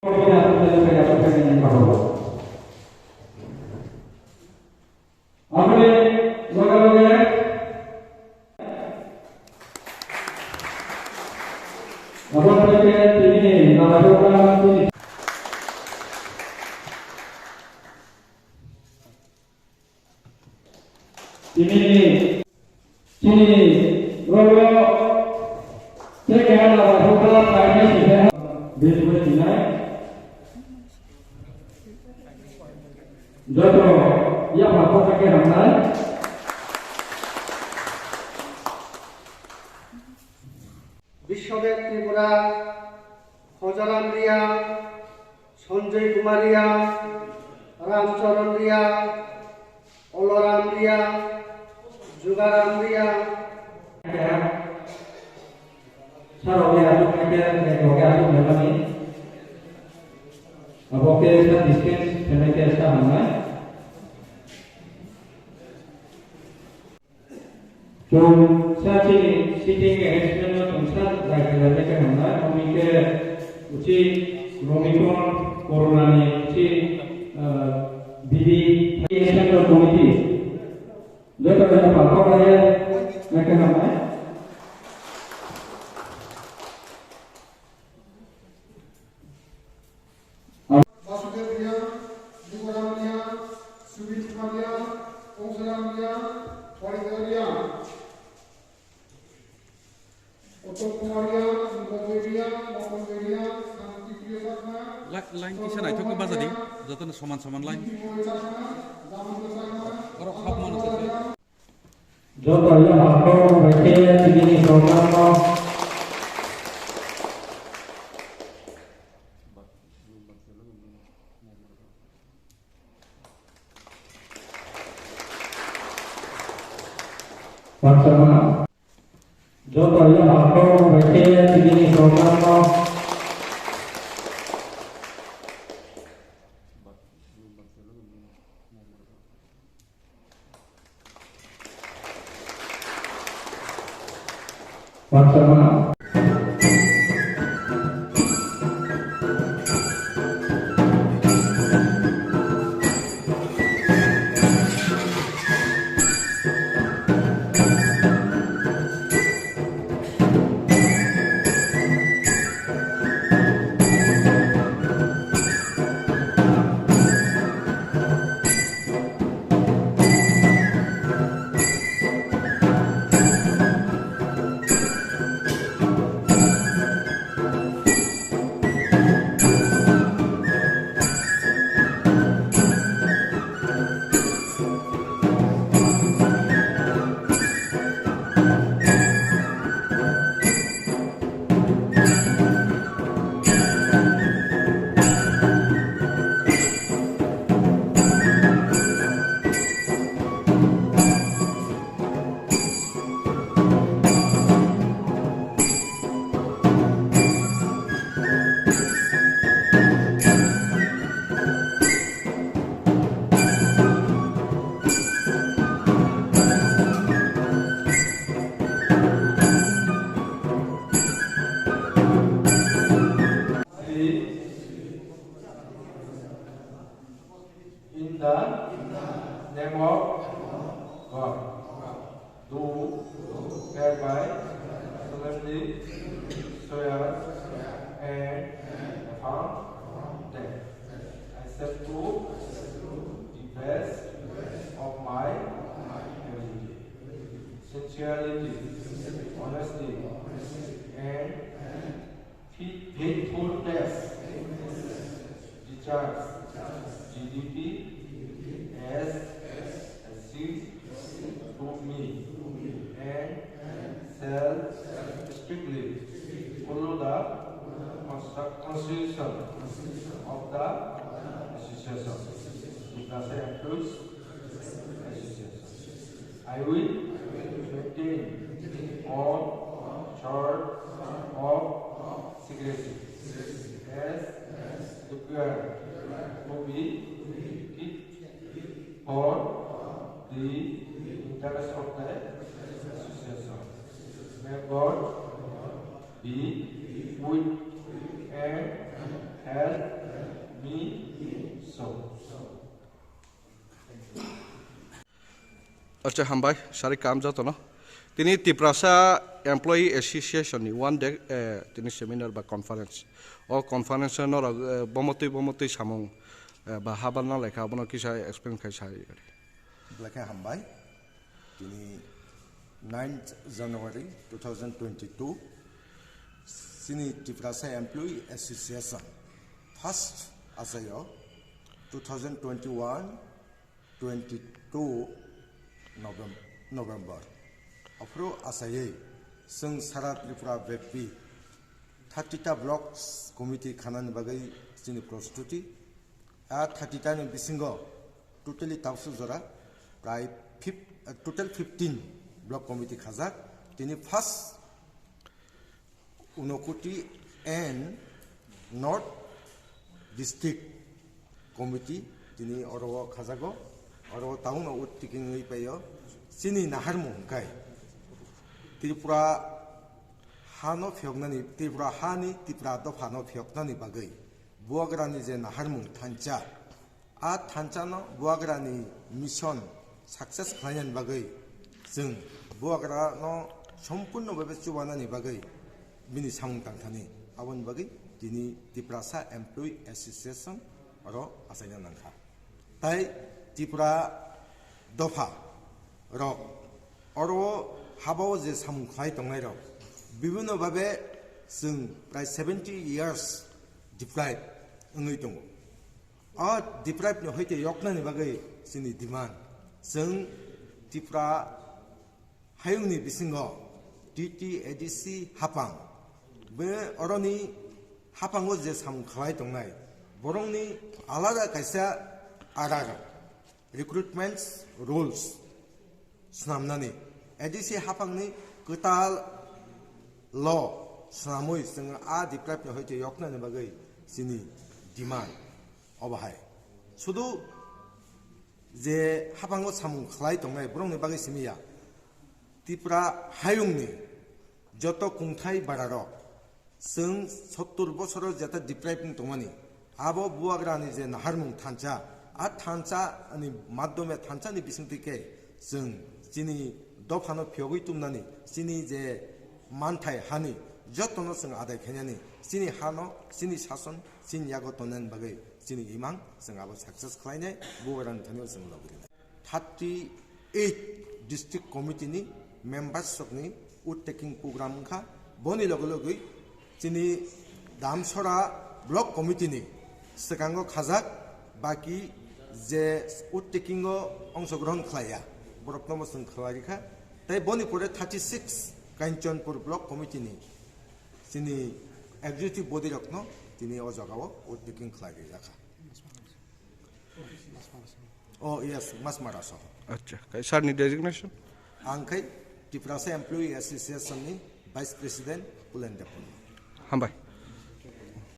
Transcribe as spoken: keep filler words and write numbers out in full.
Aboni loge loge aboni loge tini nangkukmani tini. Tini, tini, rogo, teke ala, rogo, kainai, sibeh, bini sinai. Joto, ya, ma, kok, kake, hamnai. Biswabek Tripura, Khojaram Riya, Sanjay Kumar Riya, Ram Charan Riya, Oloram Riya, Jugaram Riya. Sarok ya, aswk khe, aswk khe, aswk khe, abo khe sa distance, khe sa hamnai. Chwng sa chini sitting arrangement no chwng sa jai khlai khe hamnai, omo khe uchi romikon corona ni uchi, ah, bidi central committee joto joto palkok lai khe hamnai. Basudev Riya, Dugaram Riya, Subir Kumar Riya, Kongsaram Riya, Horidar Riya, Uttam Kumar Riya, Sundar Riya, Mokon Riya, Santi Priya Chakma, Line kisa naithok khe bajadi, jotono soman soman line. Chakma, Damodar Chakma, Oro hap mano Chakma khe. Riya, Joto ya hakor bai khe tini ni program no. Baksa ma. Joto ya hakor bai khe tini ni program no. In the name of God, do hereby solemnly swear and affirm that I shall to the best of my ability, sincerity, honesty, and faith-, faithfulness, discharge the duty as assigned to me, and shall strictly follow the consti-, constitution of the association, the Khasi Anthroids Association. I will maintain all sort of secrecy as required to be kept for the interest of the association. May God be with and Me, so. Acha, hambai, sari kam jotono. Tini Tiprasa Employee Association ni one day, eh, tini seminar ba conference. O conference no rok, eh, bomotwi, bomotwi samung, eh, ba habar na lekha, abono kisa explain khai sai. Belai khe hambai. Tini ninth January two thousand twenty-two, chini Tiprasa Employee Association first achaio two thousand twenty-one twenty-two Novem-, November. Aphuru achaiwi chwng sara Tripura bephi thirty ta blocks committee khanani bagwi chini prostuti. A thirty ta ni bisingo totally tabsu jora prai fif-, eh, total fifteen block committee khajak. Tini first Unakoti and North District Committee tini oro o khajago. Oro o taungno ut tikingwi paio. Chini naharmung hwnkhe Tripura hano phiyoknani, Tripura hani Tipra dophano phiyoknani bagwi Bubagrani je naharmung thansa, a thansano Bubagrani mission success khlainani bagwi chwng Bubagrano sompurno bhabe chubanani bagwi bini samung tangthani. Aboni bagwi tini Tiprasa Employee Association oro achaina nangkha. Tai Tripura dopha rok oro habao je samung khlai tongnai rok bibhinno bhabe chwng prai seventy years deprive wngwi tongo. O deprive ni hoite yoknani bagwi chini demand. Chwng Tripura hayungni bisingo T T A D C hapang, be oroni hapango je samung khlai tongnai, borokni alada kaisa adar recruitment rules swnamnani, A D C hapangni kwtal law swnamwi chwng a deprive ni hoite yoknani bagwi chini demand. Obo hai sudu je hapango samung khlai tongnai borokni bagwi simi ya. Tripura hayungni joto kungthai bararok, chwng sottur bosoro jeta deprive wng tongmani, abo Bubagrani je naharmung thansa, a thansa ni madhyome, thansa ni bisingtwi khe chwng chini dophano phiyogwi tumnani, chini je manthai hani jotono chwng adai khainani, chini hano, chini sason, chini yago tongnani bagwi chini imang chwng abo success khlainai, Bubagrani thani chwng logi rinai. Thirty eight district committee ni members rokni ut taking program wngkha. Boni loge logwi chini Damsora block committee ni swkango khajak, baki je ut taking o ongshogrohon khlaiya, borokno bo chwng khlai rikha. Tai boni pore thirty six Kanchanpur block committee ni chini executive body rokno tini o jagao ut taking khlai rijak kha. Oh, yes, Masmara soho. Acha, kai sir ni designation? Ang khai Tiprasa Employee Association ni Vice President, Pulen Depon. Hambai.